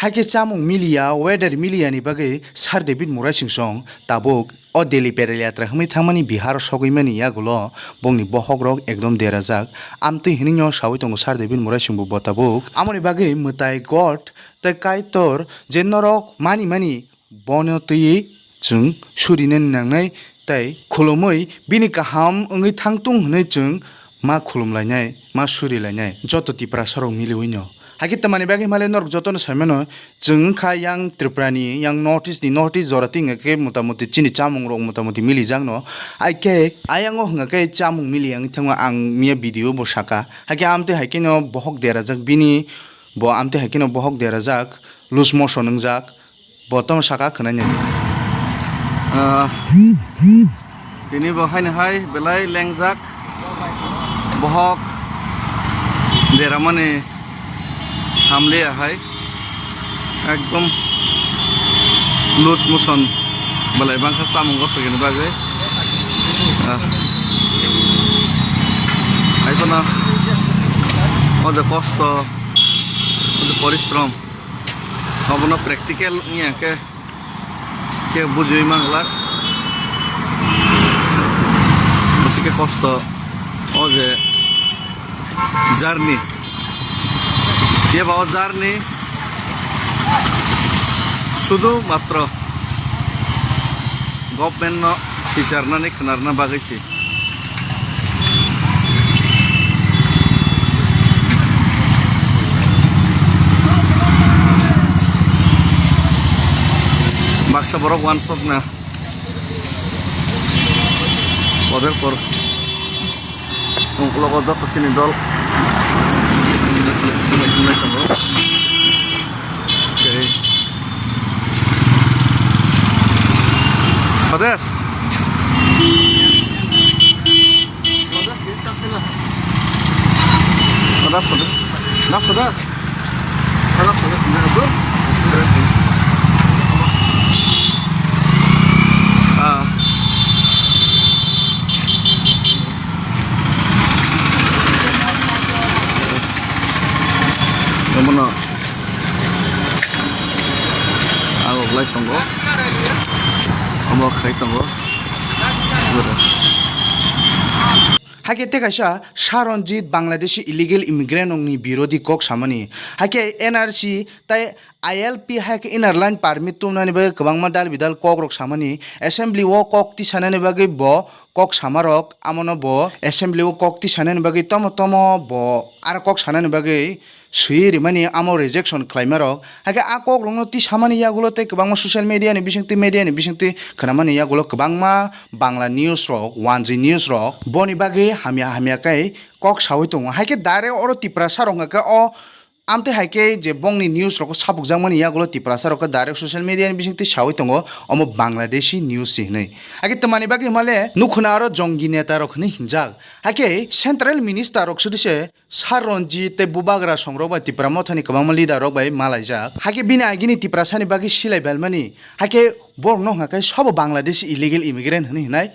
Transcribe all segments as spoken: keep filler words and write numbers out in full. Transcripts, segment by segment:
Hakhe chamung miliya, weather miliya ni bagwi Sir David Murasing song tabuk o Delhi pedal yatra hwnwi thangmani Bihar o sogwi mani yagulo bongni bohok rok ekdom derajak. Amtwi hwnwi no sawi tongo Sir David Murasing bo bo tabuk. Amoni bagwi mwtai God tei Kaitor je norok mani mani bono twiwi chwng surinani nangnai tei khulumwi bini kaham wngwi thangtung hwnwi chwng ma khulumlainai, ma surilainai joto Tiprasarok miliwino. Hakhe tamani bagwi himale norok jotono saimano, chwng wngkha yang Tripurani, yang North East ni, North East jora twi hwnkhe motamoti chini chamungrok motamoti milijakno. Haikhe ayango hwnkhe chamung mili wngwi thangma ang miya video bo saka. Hakhe amtwi haikheno bohok derajak bini, bo amtwi haikheno bohok derajak, loose motion wngjak. Bo tong saka khwnai nai. Ah, tini bo haino hai belai lengjak. Bohok deramani hamliya hai. Ekdom loose motion belai bangkha chamung gothokni bagwi. Ah. Hai phano o je kosto, o je porishrom. Obono practical wngya khe, khe bujiwi manglak. Bwswk khe kosto o je journey. Phiya ba o journey sudu matro government no sicharnani khwnarna bagwi se. Baksa borok wansokna. Poder por. Ungkologo joto chini dol. Sades. Sades, sades. Nas, sades. Sades, sades. Ah. Omono ang oglai tongo, omo khai tongo. Hakhe tei kaisa Saronjit Bangladeshi illegal immigrant rokni birodhi kok samani, hakhe N R C tei I L P hai khe inner line permit tumnani bagwi kwbangma dal bidal kok rok samani, assembly o kok tisanani bagwi bo kok samarok, amono bo assembly o kok tisanani bagwi tomo tomo bo aro kok sanani bagwi swiwi rimani amo rejection khlaimarok. Hakhe a kok rokno tisamani yagulo tei kwbangma social media ni bisingtwi, media ni bisingtwi khwnamani yagulo kwbangma Bangla news rok, wanjwi news rok boni bagwi hamya hamya khe kok sawi tongo. Hakhe direct oro Tiprasa rok hwnkhe o amtwi hai khe je bongni news rok sabukjakmani yagulo Tiprasa rok khe direct social media ni bisingtwi sawi tongo, omo Bangladeshi news se hinwi. Hakhe twmani bagwi himale nukhuna aro jongi neta rok hinwi hinjak. Hakhe central minister rok sudi se Sir Ranjit tei Bubagra songrok bai Tipra Mothani kwbangma leader rok bai malaijak. Hakhe bini agini Tiprasani bagwi silai belmani. Hakhe borokno hwnkha khe sobo Bangladeshi illegal immigrant hinwi hinai.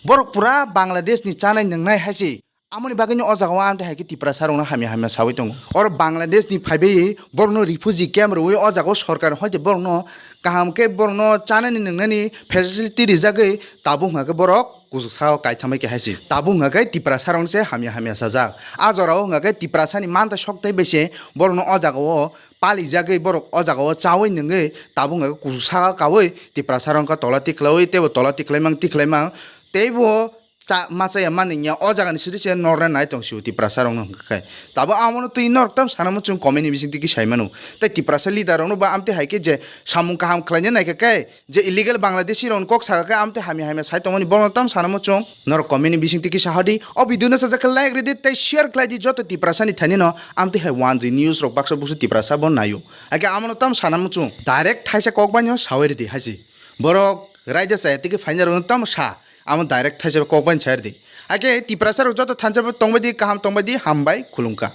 Borok pura Bangladesh ni chanai nwngnai hai se. Amoni bagwino o jagao amtwi hai khe Tiprasa rokno hamya hamya sawi tongo. Oro Bangladesh ni phaibai borokno refugee camp rwwi o jagao sorkar hoite borokno kaham khe borokno chanani nwngnani facility rijagwi tabuk hwnkha khe borok kuchuk sao kaithambai khe hai se. Tabuk hwnkha khe Tiprasa rokno se hamya hamya sajak. A jorao hwnkha khe Tiprasani manta sok tei bai se borokno o jagao palijagwi borok o jagao chawi nwngwi tabuk hwnkha khe kuchuk sao kawi Tiprasa rokno tola tiklaiwi teibo tola tiklaimang tiklaimang teibo cha-, ma chaya ma nungya o jagani siri se norna nai tong sio Tiprasa rokno hwnkha khe. Tabo amono twi norok tam sana muchung comment ni bisingtwi khe sai mano. Tei Tiprasa leader rokno ba amtwi hai khe je samung kaham khlaina nai kha khe je illegal Bangladeshi rokno kok saka khe amtwi hamya hamya sai tongmani bono tam sana muchung. Norok comment ni bisingtwi khe sahadi o video no sajak khe like ridi tei share khlai di joto Tiprasa ni thani no amtwi hai wanjwi news rok baksa buksa Tiprasa bo naio. Hakhe amono tam sana muchung direct thaisa kok bai no sawi ridi hai se. Borok raida chaya tei khe phaina rokno tamo sa, amo direct thaisa kok bai sa ridi. Hakhe Tiprasa rok joto thansa bo tongbai di, kaham tongbai di, hambai, khulumkha.